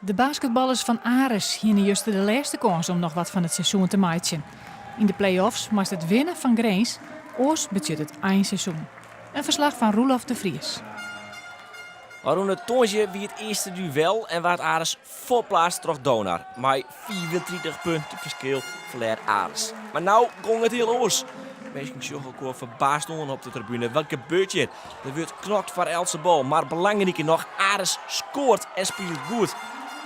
De basketballers fan Aris hiene juster de lêste kâns om noch wat fan it seizoen te meitsjen. Yn de play-offs moast it winne fan Grins, oars betsjut it einseizoen. In ferslach fan Roelof de Vries. Ôfrûne tongersdei wie it earste duel en waard Aris fuortblaasd troch Donar. Mei 35 punten ferskil ferlear Aris. Mar no gong it hiel oars. Minsken sjogge elkoar ferbaasd oan op de tribune. Wat gebeurt hjir? Der wurdt knokt foar eltse bal, mar belangriker noch, Aris skoart en spilet goed.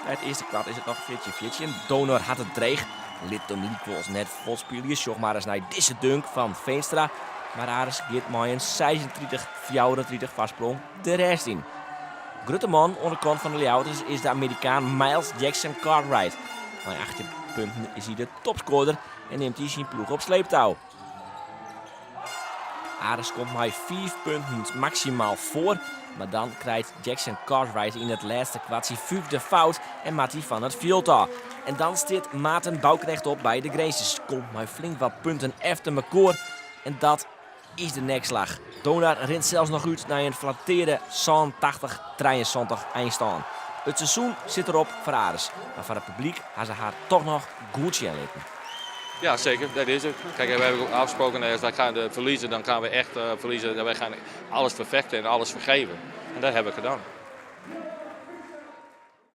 Nei it earste kwart is it noch 14-14. Donar hat it dreech, lit him lykwols net fuortspylje. Sjoch mar ris nei dizze dunk fan Veenstra. Mar Aris giet mei in 36-34 foarsprong de rêst yn. Grutte man oan de kant fan de Ljouwerters is de Amerikaan Miles Jackson Cartwright. Mei 18 punten is hy de topskoarder en nimt hy syn ploech op sleeptou. Aris komt mei 5 punten maksimaal foar, mar dan krijt Jackson Cartwright yn it lêste kwart syn fyfde fout en moat hy fan it fjild ôf. En dan stiet Maarten Bouwknecht op by de Grinzers, komt mei flink wat punten efter mekoar en dat is de nekslach. Donar rint sels noch út nei in flattearde 87-73 einstân. It seizoen sit derop foar Aris, mar foar it publyk ha se har toch noch goed sjen litten. Ja, zeker. Dat is het. Kijk, we hebben afgesproken, als wij gaan verliezen, dan gaan we echt verliezen. Wij gaan alles vervechten en alles vergeven. En dat hebben we gedaan.